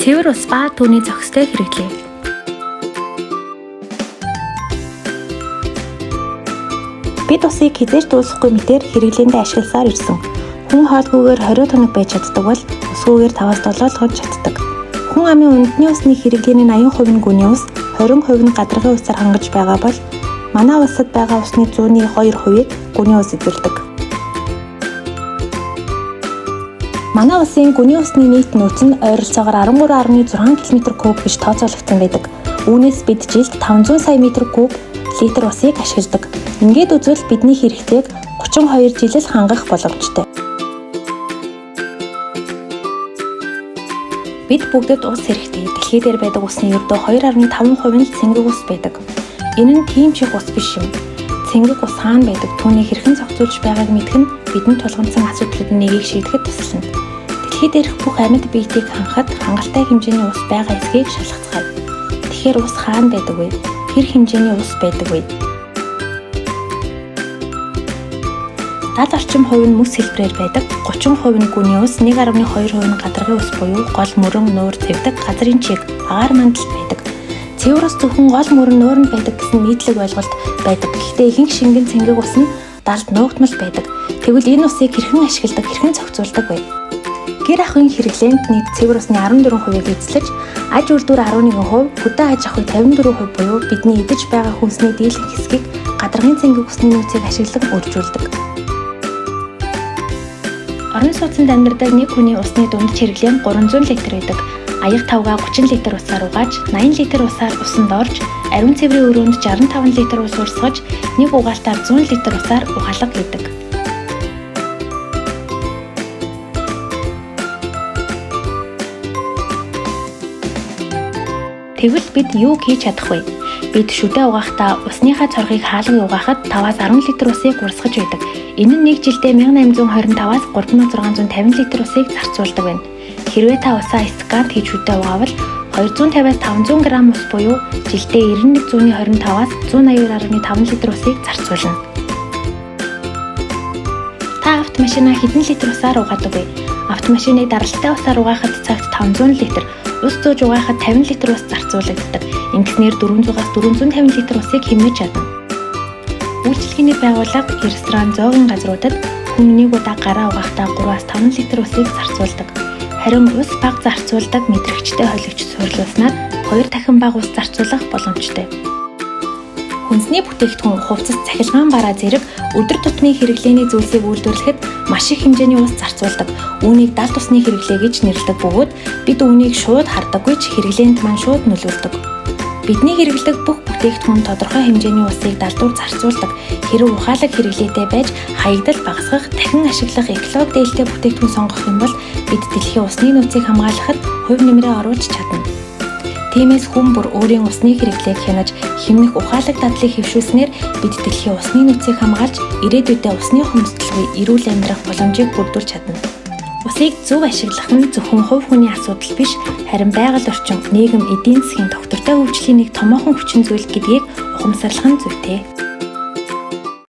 Цэвэр ус ба түүний зохистой хэрэглээ. Бид усыг хэзээ ч дуусахгүй мэтээр хэрэглээндээ ашигласаар ирсэн. Хүн хоолгүйгээр 20 хоног байж чаддаг бол усгүйгээр 5-7 хоног чаддаг. Хүн амын үндэдний усны хэрэглээний 80% нь гүний ус, 20% нь гадаргын усаар хангаж байгаа бол манай улсад байгаа усны 2%-ийг гүний ус эзэлдэг. Манай улсын гүний усны нийт нөөц нь ойролцоогоор 13.6 км3 гэж тооцоологдсон байдаг. Үүнээс бид жилд 500 сая метр куб литр усыг ашигладаг. Ингээд үзвэл бидний хэрэгцээг 32 жил л хангах боломжтой. Бид бүгдэд ус хэрэгтэй. Дэлхий дээр байдаг усны ердөө 2.5% нь л цэнгэг ус байдаг. Энэ нь тийм ч их ус биш юм. Цэнгэг ус хаана байдаг, түүнийг хэрхэн зохицуулж байгааг мэдэх нь бидэнд тулгамдсан асуудлуудын нэгийг шийдэхэд туслана. Дэлхий дээрх бүх амьд биетийг хангахад хангалттай хэмжээний ус байгаа эсэхийг шалгацгаая. Тэгэхээр ус хаана байдаг вэ? Хэр хэмжээний ус байдаг вэ? 70 орчим хувь нь мөс хэлбэрээр байдаг, 30% нь гүний ус, 1.2% нь гадаргын ус буюу гол мөрөн, нуур, цэвдэг, газрын чиг, агаар мандалд байдаг. Цэвэр ус зөвхөн гол мөрөн, нууранд байдаг гэсэн нийтлэг ойлголт байдаг. Гэхдээ ихэнх шингэн цэнгэг ус нь далд нуугдмал байдаг. Тэгвэл энэ усыг хэрхэн ашигладаг, хэрхэн зохицуулдаг вэ? Гэр ахуйн хэрэглээнд нийт цэвэр усны 14%-ийг эзлэж, аж үйлдвэр 11%, хөдөө аж ахуй 54% буюу бидний идэж байгаа хүнсний дийлэнх хэсгийг гадаргын цэнгэг усны нөөцийг ашиглан үржүүлдэг. Орон сууцнд амьдардаг нэг хүний усны дундаж хэрэглээ нь 300 литр байдаг. Аяга тавгаа 30 литр усаар угааж, 80 литр усаар усанд орж, ариун цэврийн өрөөнд 65 литр ус урсгаж, нэг угаалтаар 100 литр усаар угаалга хийдэг. Тэгвэл бид юу хийж чадах вэ? Бид шүдээ угаахтаа усныхаа цорхыг хаалган угаахад 5-10 литр усыг урсгаж байдаг. Энэ нь нэг жилдээ 1825-аас 3650 литр усыг зарцуулдаг байна. Хэрвээ та усаа стаканд хийж шүдээ угаавал 250-аас 500 г ус буюу жилдээ 9125-аас 182.5 литр усыг зарцуулна. Та автомашинаа хэдэн литр усаар угаадаг вэ? Автомашиныг даралттай усаар угаахад цагт 500 литр, ус зөөж угаахад 50 литр ус зарцуулагддаг. Ингэснээр 400-аас 450 литр усыг хэмнэж чадна. Үйлчилгээний байгууллага, ресторан, зоогийн газруудад хүн нэг удаа гараа угаахтаа 3-5 литр усыг зарцуулдаг. Харин ус бага зарцуулдаг мэдрэгчтэй холигч суурилуулснаар 2 дахин бага ус зарцуулах боломжтой. Хүнсний бүтээгдэхүүн, хувцас, цахилгаан бараа зэрэг өдөр тутмын хэрэглээний зүйлсийг үйлдвэрлэхэд маш их хэмжээний ус зарцуулдаг. Үүнийг далд усны хэрэглээ гэж нэрлэдэг бөгөөд бид үүнийг шууд хардаггүй ч хэрэглээнд маань шууд нөлөөлдөг. Бидний хэрэглэдэг бүх бүтээгдэхүүн тодорхой хэмжээний усыг далдуур зарцуулдаг. Хэрэв ухаалаг хэрэглээтэй байж хаягдал багасгах, дахин ашиглах экологи дээлтэй бүтээгдэхүүн сонгох юм бол бид дэлхийн усны нөөцийг хамгаалахад хувь нэмрээ оруулж чадна. Тиймээс хүн бүр өөрийн усны хэрэглээг хянаж, хэмнэх ухаалаг дадлыг хэвшүүлснээр бид дэлхийн усны нөөцийг хамгаалж, ирээдүйдээ усны хомсдолгүй эрүүл амьдрах боломжийг бүрдүүлж чадна. Усыг зөв ашиглах нь зөвхөн хувь хүний асуудал биш, харин байгаль орчин, нийгэм, эдийн засгийн тогтвортой хөгжлийн нэг томоохон хүчин зүйл гэдгийг ухамсарлах нь зүйтэй.